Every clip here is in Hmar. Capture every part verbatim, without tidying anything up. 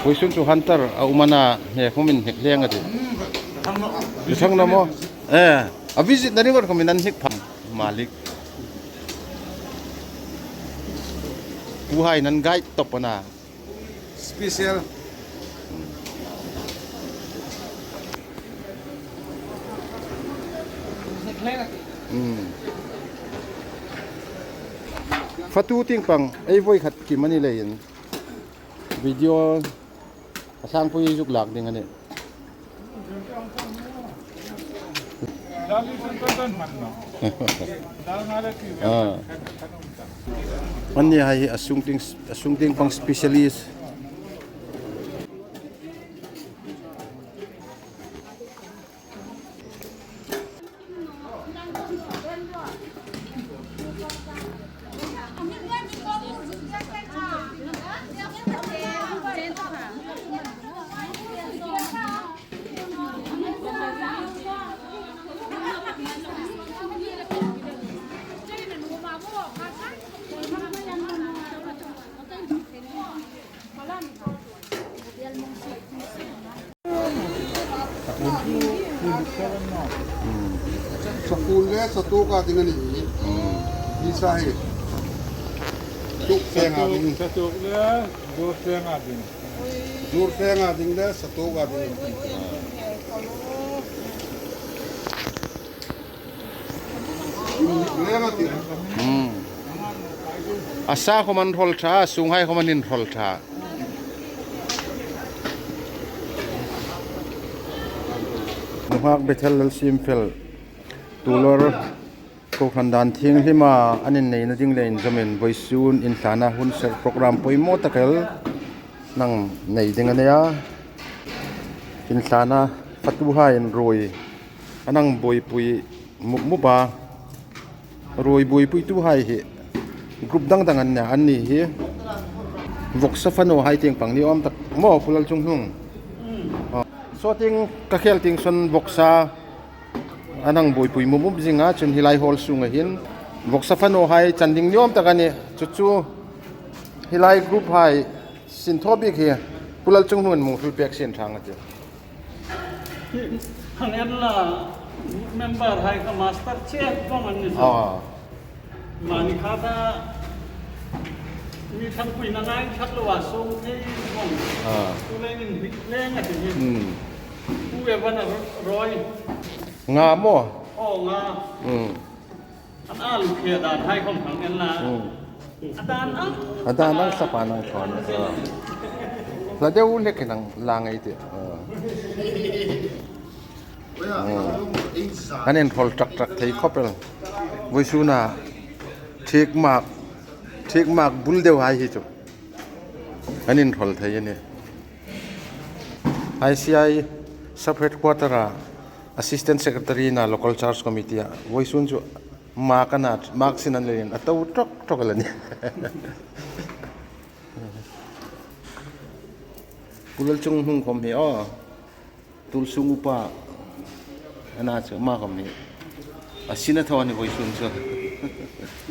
Voisun chu hunter a um a na, hne khawm inhnik leng a tih. Ṭhang na maw? Eh, a visit na ringawt khawmin an hnik pham. Malik. Puhai nan guide tawp a na. Special. Hmm. Fatu tieng pang, ei voi khat kim a ni leiin. Video a tlangpui zuk lak ding a nih. Ah. Anni hai hi a sung tieng, a sung tieng pang specialist. Sakul le satu ka ding a nih. Hmm. Isa hi. Tuk senga ding. Satu le, dur senga ding. Dur senga ding le satu ka ding. Hmm. A sa khawm an hrawl ṭha, a sunghai khawm an inhrawl ṭha. Nunghak Bethel Lalsimfel, Tulor, kohran dan thienghlima an inneina ding le inzawmin voisun inthlana hun ser program poimaw tak el nang nei ding a nih a. Inthlana fatuhai inruoi. An hang buoipui mup mup a, ruoi buoipuituhai hi group dang dang an nih a, anni hi vawksa fanawhai tieng pang ni awm tak maw, Pu Lalchunghnung? Aw. Saw tieng ka khel tieng sawn vawksa an hang buoipui mup mup zing a, chun hi lai hall sunga hin vawksa fanawhai chan ding ni awm tak a nih. Chu chu hi lai group hai sin thaw bik hi Pu Lalchunghnungin mi hrilpek sien ṭha ang a tih. Hang en la, member hai kha master chef vawng an ni sa. Aw. Mani kha ta mi ṭhangpuina ngai ṭhat loa sawm thei vawng. Aw. Tu le min hik leng a ti hi. Hmm. Tu e van a roi. Nga maw? Aw, nga. Hmm. An alu khia dan hai khawm hang en la. Hmm. A dan ang. A dan ang sapa nang thawn. Ah. Hla deu hlek hin hang la ngei tih. Ah. Hmm. An inhrawl ṭak ṭak thei khawp el. Voisuna thik mak, thik mak bul deu hai hi chu an inhrawl thei a nih. I C I sub headquarter-a Assistant Secretary-na Local Church Committee-a voisun chu mak a na, mak sin an leiin a to ṭawk ṭawk el a nih. Pu Lalchunghnung khawm hi aw, Tulsung upa a na chu, ama khawm hi a sin a thaw a nih voisun chu.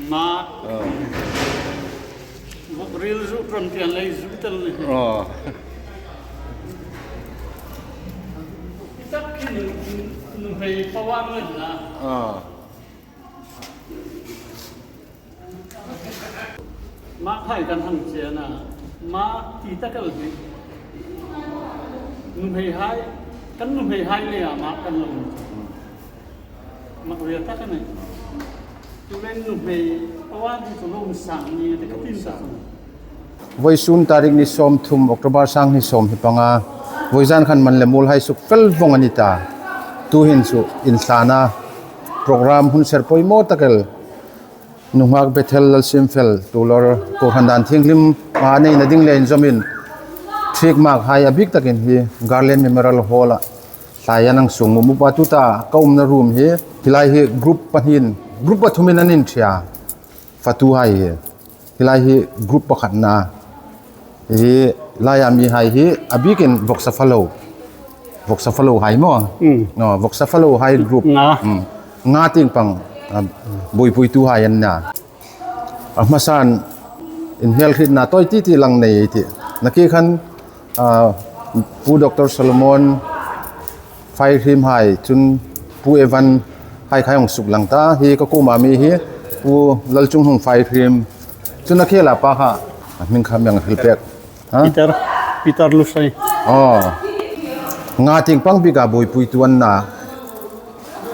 Ma. Aw. Vawk ril zu ṭan tian lei zu tel ni. Aw. I tak khi nu, nu, nuhmei pawang le na. Aw. Mak hai kan hang che a na, mak ti tak el hi. Nuhmei hai, kan nuhmei hai leia mak kan lo. Mak ria tak a nih. Tu le nuhmei pawang ti chu lo sang ni ti ka tin sa. Voisun tarik ni sawmthum October sang hni sawmhni panga, vawizan khan man le muolhai suk fel vawng a ni ta. Tuhin chu inthlana program hun ser poimaw tak el, Nunghak Bethel Lalsimfel Tulor kohran dan thienghlima neina ding le inzawmin, thik mak hai a bik takin hi Garland Memorial Hall-a thlai an hang sung mup mup a, tuta ka umna room hi, hi lai hi group pahniin, group pathumin an inṭhe a, fatuhai hi. Hi lai hi group pakhatna. Hi laia mihai hi a bikin vawksa falo. Vawksa falo hai maw? Mm. No, vawksa falo hai group. Nga. Mm. Nga tieng pang, ah, buoipuituhai an na. A hmasan inhmelhrietna tawi titi lang nei ei tih. Nakie khan, ah, Pu Doctor Solomon Faihriemhai chun Pu Evan hai kha hung suklang ta. Hi ka kuoma mi hi Pu Lalchunghnung Faihriem. Chun a khela pa kha a hming kha mi hang hril pek. Ha? Peter, Peter Lusai. Aw. Nga tieng pang bika buoipuitu an na.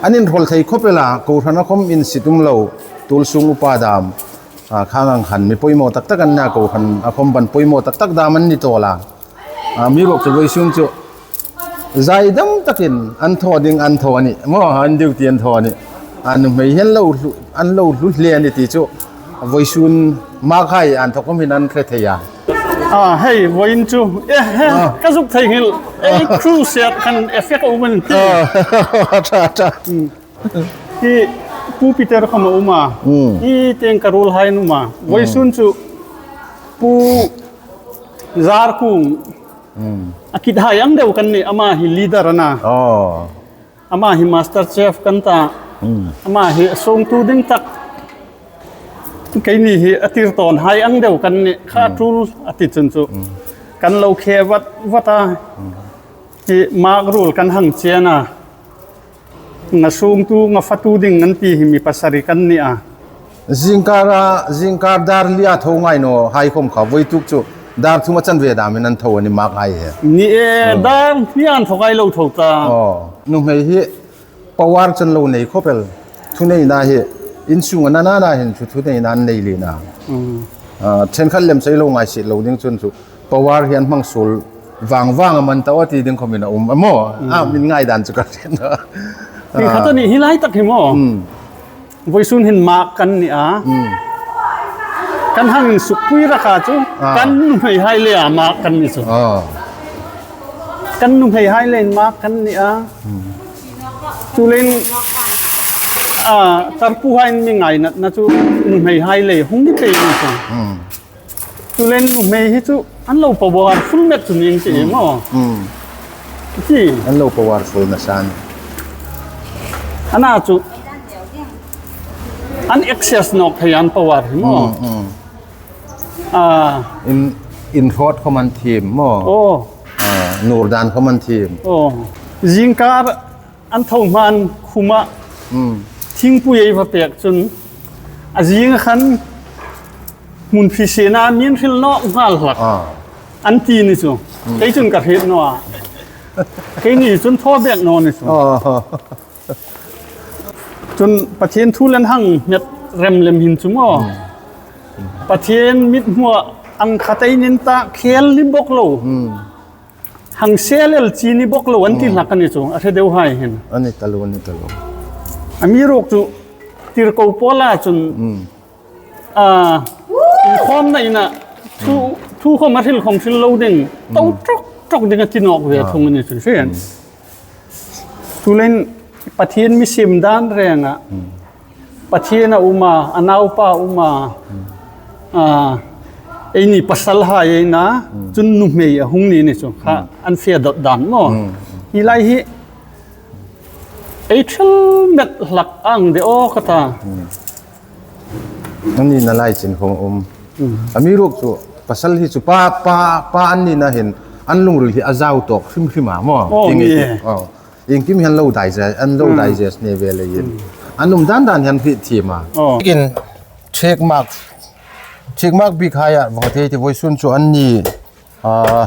An inhrawl thei khawp el a, kohrana khawm insit um lo, tuolsung upa dam. A, khang ang khan mi poimaw tak tak an na, kohrana khawm ban poimaw tak tak dam an ni tawl a. A, mi ruok chu vawisun chu zaidam takin an thaw ding an thaw a nih. Maw, an duty an thaw a nih. A, nuhmei hi an lo hlu, an lo hlu hle a ni ti chu vawisun Mark hai an thawk khawm hin an hre thei a. A, hei, vawiin chu, eh, he, ah, ka zuk theinghil. Ei, ah, crusade khan effect a um an ti. Ah, ṭha, ṭha. Hmm. Hi Pu Peter khawm a um a. Hmm. Hi tieng ka ruolhai an um a. Hmm. Vawisun chu Pu Zarkung. Hmm. A kithai ang deu kan nih, ama hi leader a na. Oh. Ama hi master chef kan ta. Hmm. Ama hi a sungtu ding tak. Keini hi a tirtawnhai ang deu kan nih. Kha, hmm, tul a ti chun chu. Hmm. Kan lo khe vat vat a. Hmm. Hi Mark ruol kan hang chieng a. Nga sungtu, nga fatu ding an ti hi mi pasari kan ni a. Zingkara, zingkar dar lia tho ngai naw hai khawm kha, vawituk chu dar thum a chanve damin an tho a ni Mark hai hi. Ni e, hmm, dar hnia an tho ngai lo tho ta. Aw, nuhmei hi power chu an lo nei khawp el. Thuneina hi, insunga nana hin chu thuneina an nei lien a. Hmm. Ah, ṭhenkhat lem sei lo ngai si lo ding chun chu power hi an hmang suol vang vang a man ta aw ti ding khawmin a um a maw. Hmm. Ah, min ngaidan chu ka hriet a. Hi kha, ah, ta ni hi lai tak hi maw. Hmm. Vawisun hin Mark kan ni a. Hmm. Kan hang insukpui rak a chu, ah, kan nuhmeihai le a Mark kan ni chu. Ah. Kan nuhmeihai le Mark kan ni a. Hmm. Chuleiin, ah, tarpuhaiin mi ngainatna chu nuhmeihai le hung ni pei ni chu. Hmm. Chuleiin nuhmei hi chu an lo powerful met chu ning ti, hmm, maw. Hmm. Ti. An lo powerful nasa a. Ana chu an access nawk thei an power hi maw. Hmm, hmm. Ah. In, inhrawt khawm an thiem maw. Oh. Ah, nur dan khawm an thiem. Oh. Zingkar an tho hmain khuma, hmm, thingpui ei va pek chun, a zing khan hmun phisiena min hril nawk nghal hlak. Ah. An ti ni chu. Hmm. Kei chun ka hriet naw a. Keini chun thaw bek naw ni chu. Ah. Chun Pathien thu lem hang hmet rem lem hin chu maw. Hmm. Pathien mithmua ang khat ei ni ta khel ni bok lo. Hmm. Hang sel el chi ni bok lo an ti, hmm, hlak a ni chu, a hre deuhai hin. A ni taluo, a ni taluo. Amiruokchu tirko pawla chun, hmm, a, inkhawmna ina thu, hmm, thu khawm a hril khawm hril lo ding, hmm, to ṭawk ṭawk ding a ti nawk ve, ah, thung a ni chu, hre. Hmm. Chuleiin Pathien mi siem dan renga, hmm, Pathien a um a, a naupa a um a, hmm, a, eini pasalhai ei na, hmm, chun nuhmei a hung ni ni chu kha, hmm, an fe dot dan maw. Hmm. Hi lai hi ei thil met hlak ang de aw ka ta. Hmm. An nina lai chin khawm um. Hmm. Amiruokchu pasal hi chu pa, pa, pa an nina hin an lungril hi a zau tawk hrim hrim a maw. Oh, ti nge ni ti. Oh. Iengkim hi an lo digest, an lo, hmm, digest ni ve leiin. Hmm. An um dan dan hi an hriet thiem a. Oh. Kin trademark, trademark bik haia vawng thei ti vawisun chu an ni. Ah,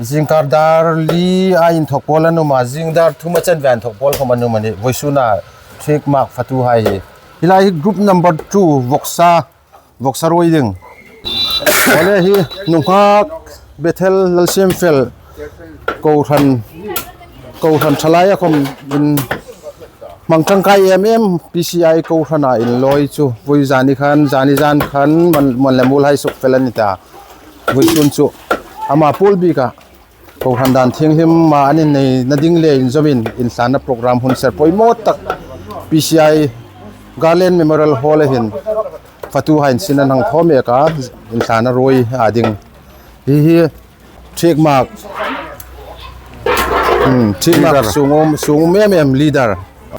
zingkar dar li a inthok pawl an um a, zing dar thum a chanve inthok pawl khawm an um a nih. Vawisuna trademark fatuhai hi. Hi lai hi group number two, vawksa, vawksa ruoi ding. Awle hi nunghak Bethel Lalsiemfel kohran, kohran ṭhalaia khawm in hmang ṭangkai em em P C I kohrana inlawi chu vawi zani khan, zani zan khan man, man le muolhai sukfel a ni ta. Vawisun chu ama pawl bika kohran dan thienghlim ma an inneina ding le inzawmin inthlana program hun ser poimaw tak P C I Garland Memorial Hall-a hin fatuhaiin sin an hang thaw mek a, inthlana ruoi a ding. Hi hi trademark, hmm, trademark leader. Sung um, sung um em em leader.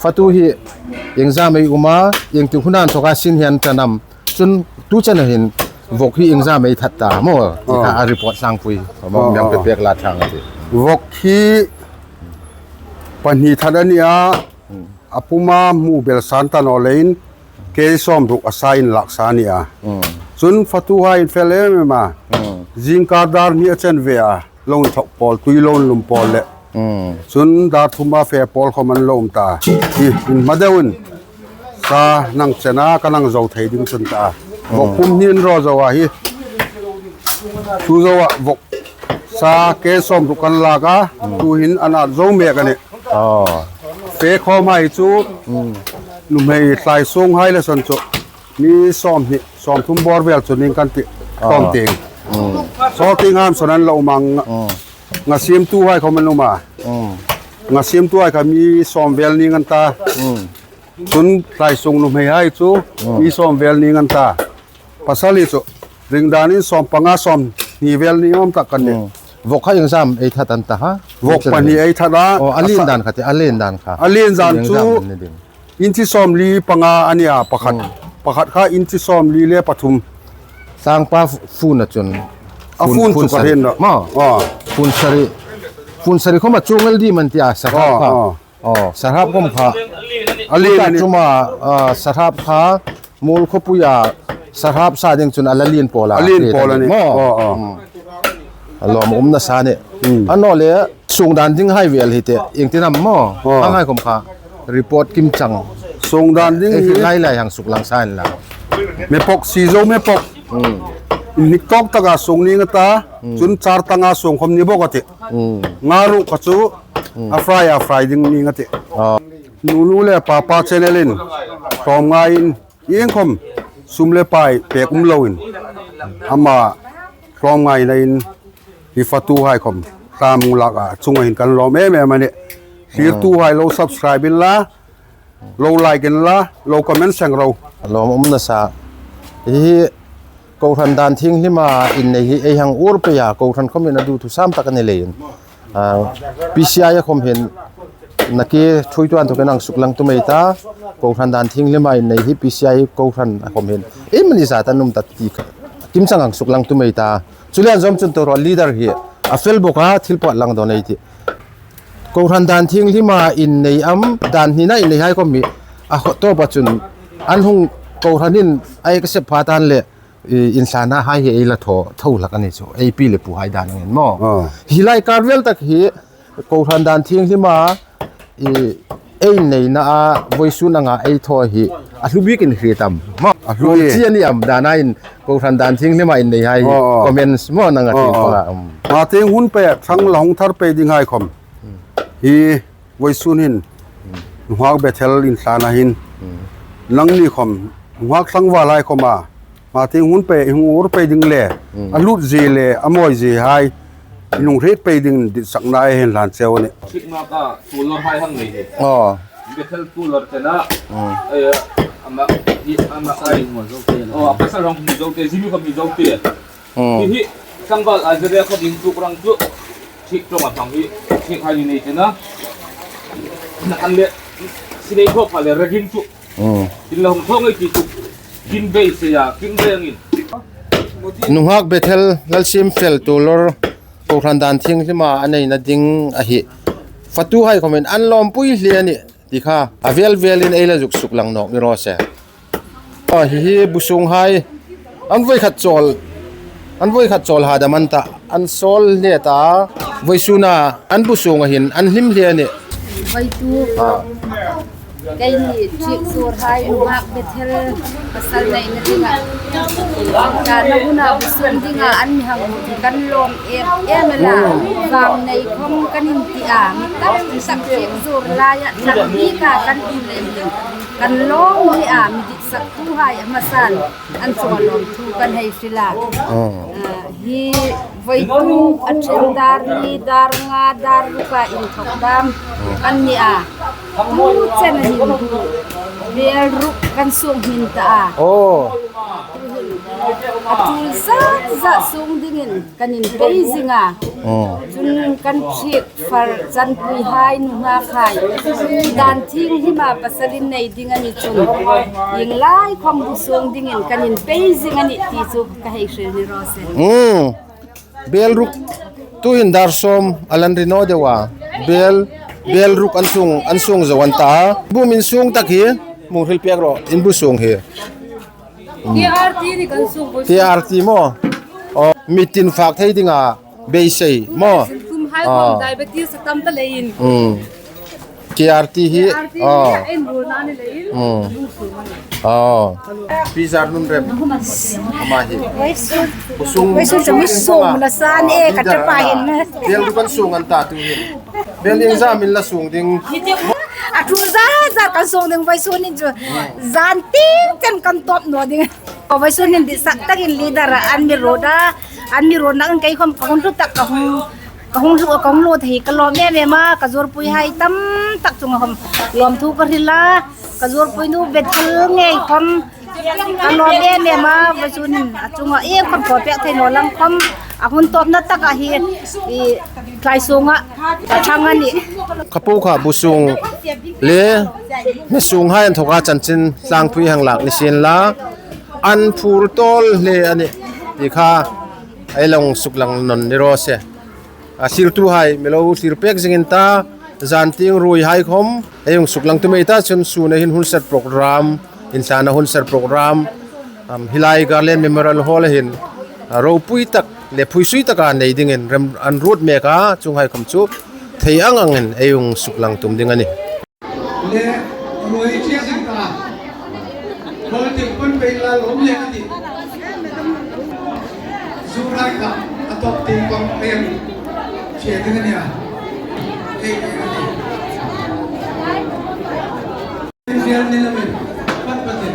Fatu hi iengzam ei um a, ieng ti huna inthoka sin hi an ṭan am. Chun Tu chena hin vawk hi iengzam ei that ta maw? Ti kha a report tlangpui. Maw, miang pe pek la thang ti. Vawk hi pahni that a ni a. A puma hmu bel san ta naw leiin, kei sawmruk a sa inlak sa a ni a. Chun fatuhai in fel em em a. Zingkar dar hni a chen ve a. Lo inthawk pawl, tui lo inlum pawl le. Chun dar thuma fe pawl khawm an lo um ta. Hi, in hma deuin. Sa nang chena ka nang zo thei ding chun ta. Vawk pum hni in raw zo a hi. Chu zo a vawk. Sa kei sawmruk kan lak a. Tu hin an at zo mek a nih. Aw. Fe khawm hai chu. Nuhmei tlai sung hai le son chu. Mi sawmhni, sawmthum bawr vel chu ning kan ti. Khawm ting. Saw ting ham son an lo mang. Nga siemtuhai khawm an um a. Nga siemtuhai kha mi sawm vel ning an ta. Chun tlai sung nuhmei hai chu mi sawm vel ning an ta. Pasal hi chu ring danin sawm panga sawmhni vel ning awm tak kan nih. Vawk kha iengzam ei that an ta ha? Vawk pahni ei that a. Aw, a lien dan kha ti, a lien dan kha. A lien dan chu iengzam an ni ding. Inchi sawmli panga a ni a, pakhat. Pakhat kha inchi sawmli le pathum. Tlangpa fu-, fun a chun. A fun chu ka hriet naw. Maw. Fun sari. Fun sari khawm a chuong el ding am an ti a, sarhap kha. Aw, sarhap khawm kha. A lien a nih. Chuma, ah, sarhap kha, Muolkhawpuia sarhap sa ding chun a la lien pawl a. A lien pawl a nih. Maw. Aw, aw. A lawm um nasa a nih. A naw le, sung dan ding hai vel hi te, ieng tin am maw? Aw. Hang hai khawm kha, report kimchang. Sung dan ding hi lai lai hang suklang sa inla. Mepok, si zo mepok. Inhnik tawk taka sung ning a ta, chun char tanga sung khawm ni bawk a tih. Nga ruok kha chu a fry, a fry ding ning a tih. Nunu le Papa channel-in tlawmngaiin iengkhawm sum le pai pek um loin ama tlawmngainain hi fatuhai khawm tlam lak a chunga hin kan lawm em em a nih. Thlirtuhai lo subscribe inla, lo like inla, lo comment seng ro. Lawm um nasa. Hi Kohran Dan Thienghlima innei hi ei hang ur pei a, Kohran khawmin a duthusam tak a ni leiin. Ah, P C I a khawm hin naki thuoituan thukin hang suklang tum ei ta, Kohran Dan Thienghlima innei hi P C I Kohran a khawm hin. Ei mani zat an um ta ti kha. Kimchang hang suklang tum ei ta. Chuleiin zawm chun tawra leader hi a fel bawk a, thil pawt lang dawn ei tih. Kohran Dan Thienghlima innei am, dan hnina innei hai khawm hi a hawt tawpa chun an hung Kohranin a accept pha tan le, i, inhlanna hai hi ei la thaw tho hlak a ni chu. Ei pi le pu hai dan angin maw. Ah. Hi lai kar vel tak hi Kohran Dan Thienghlima, i, ei inneina a vawisun anga ei thaw hi a hlu bikin hriet am. Maw. A hlu bik. Chi a ni am danain Kohran Dan Thienghlima innei hai hi. Aw, aw. Comments maw nanga thil panga. Aw. Hma tieng hun pei a thlang la hung thar pei ding hai khawm. Hi vawisun hin nunghak Bethel inhlanna hin nangni khawm nunghak tlangval hai khawma hma tieng hun pei hung ur pei ding le a lut zie le a mawi zie hai i hung hriet pei ding ditsakna ei hang hlan cheu a nih. Sikna ka tuolor hai hang nei hi. Aw. Bethel tuolor te na. Eh, ama, i, ama, ai. Aw, a pasal rawng hmu zo te, zimi khawm hmu zo te. Hmm. Hi hi, tlangval a zere kha ding tuk rang chu, thik ṭawnga thang hi, thik hai ni nei te na. Na kan le, sinei thaw pha le ragin chu. Hmm. In la hung thaw ngei ti chu, kin bei se ya, kin bei angin. Nunghak Bethel Lalsiemfel tuolor, Kohran Dan Thienghlima a neina ding a hi. Fatuhai khawmin an lawmpui hle a nih. Ti kha, a vel velin ei la zuk suklang nawk ni raw se. Aw, hi hi bu sung hai, an voi khat chawl, an voi khat chawl ha dam an ta, an sawl hle ta, vawisuna an bu sunga hin an hlim hle a nih. Voi tu, ah, keini thik zuor hai, nunghak Bethel, pasal neina dinga. Ka na huna bu sung dinga, an mi hang kan lawm em em a la. Hmm. Vang nei khawm kan inti a, mi tam tak thik zuor laia, tak bika kan um lem ding. Kan lawm hle a, mi ditsaktuhai a hmasan, an chunga lawmthu kan hei hril a. Oh. Ah, hi voi tu a ṭhen dar li, dar nga, dar ruka inthawk dam an ni a. Tu chen hin bu bel ruk kan sung hmin ta a. Oh. A tul zat zat sung dingin kan inpei zing a. Oh. Chun kan hriet far chanpuihai, nunghak hai, dan thienghlim a pasalin nei ding a ni chun, ieng lai khawm bu suong dingin kan inpei zing a nih ti chu ka hei hril ni raw se. Mm. Bel ruk tuhin dar sawm a la ri naw deu a. Bel, bel ruk an suong, an suong zo an ta. Bu min suong tak hi, hung hril pek rawh, in bu suong hi. T R T ni kan suong bo. T R T maw? Oh, mi tin fak thei dinga beisei maw? Kum hai khawm diabetes a tam ta leiin. Mm. T R T hi, T R T hi, oh, en ruolna ni leiin. Mm. Oh. Pi Zarnunrem. Ama hi. Vawisun. Vawisun chu mi suong la san e, ka ṭapa hin. Bel ruk an suong an ta tuhin. Bel iengzam in la suong ding. A ṭul zat zat kan suong ding vawisun hin chu. Zan tin chen kan tawp naw ding. Vawisun hin disak takin leader an mi ruot a. An mi ruotna kan kei khawm ka hung hlu tak ka hung Ka hung hlu, ka hung hlu thei ka lawm em em a, ka zuorpuihai tam tak chunga khawm lawmthu ka hril a, ka zuorpuinu Bethel ngei khawm ka lawm em em a, vawisun a chunga ieng khawm thaw pek thei naw lang khawm a hun tawpna taka hi i tlai sunga ka ṭhang a nih. Ka po kha bu suong le hme suonghai an thawka chanchin tlangpui hang lak ni sien la, an phur tawl hle a nih ti kha ei lo suklang nawn ni raw se. A thlirtuhai mi lo thlir pek zingin ta, zan tieng ruoihai khawm ei hung suklang tum ei ta chun, sun a hin hun ser program, inthlana hun ser program, um, hi lai Garland Memorial Hall a hin, a, ropui tak le phuisui taka nei dingin rem an ruot mek a, chuonghai khawm chu thei ang angin ei hung suklang tum ding a nih. Le, ruoi chiah zing ta. Bol tip pun pei la lawm le ka ti. Zurai ka, a tawp ting pang peng. Chiah ding a nia. Ei, ei, ei. Fiel ni la men. Pat pat in.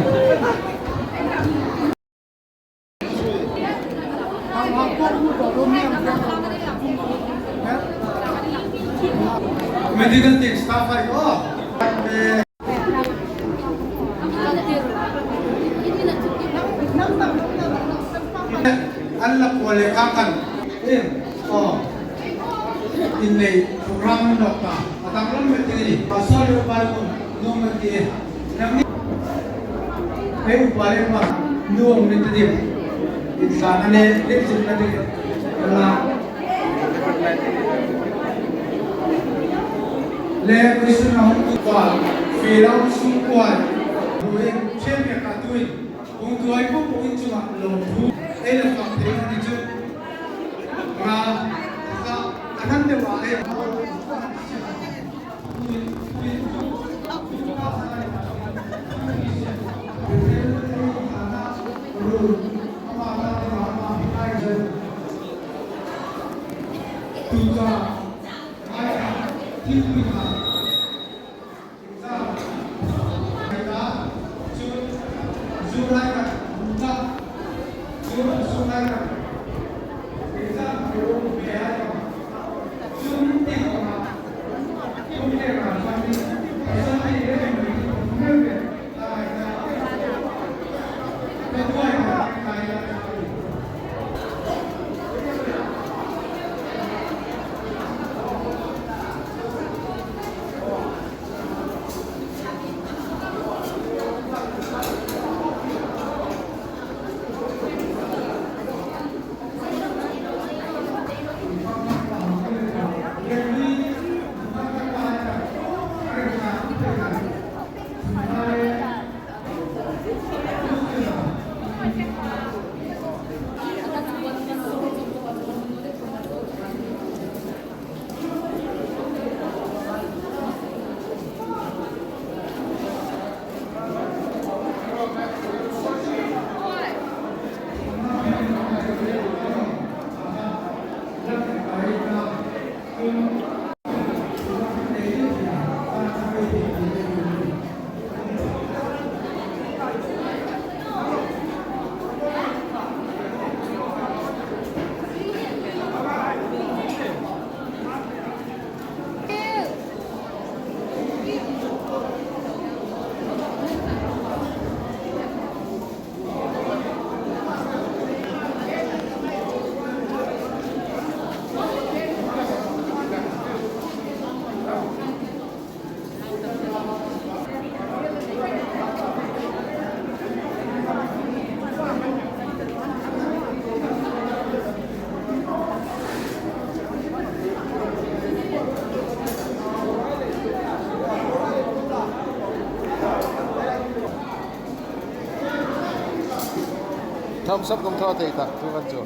Medical team staff hai ko. An la ko le ka kan. Em, oh. In nei program nok ta. A dang lam met ni. Pasal yo bai ko. Nuom ti. Nang ni. Ei upa le pa. Nuom ni ti. Insan a le le sin na ti. La. Le Krishna hon tu pa. Filau sung kwa. Buin chen ya ka tuin. Hung tuai po po in chunga lawmthu ei la fak thei a ni chu. Ra, ka, ka hran deu a ei. Tu ka, ai, thil pui ka. Sap dong thaw thei tak, tu kan chu.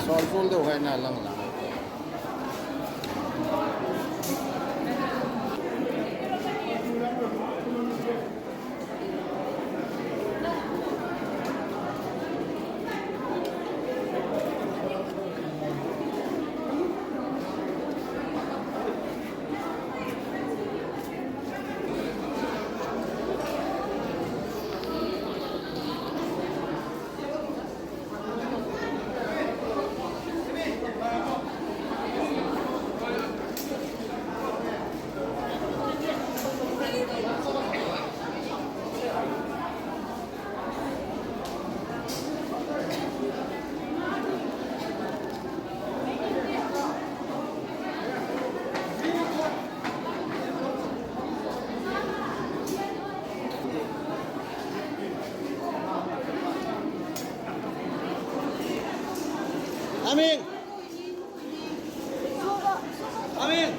Sawl zuol deu hai na lang lang. Amen. Amen.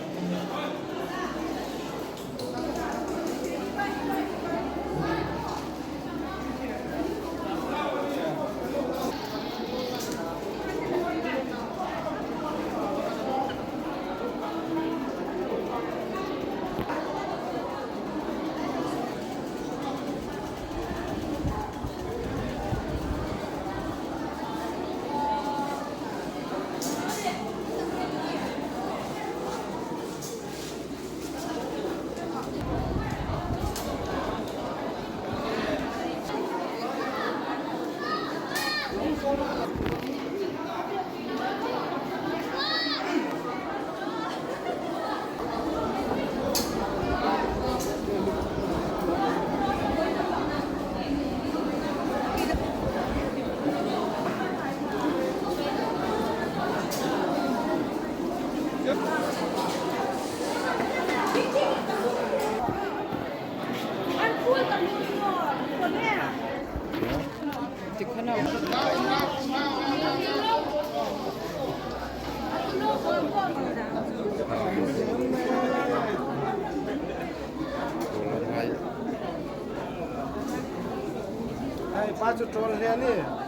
Ai, pa chu ṭawl hle a nih.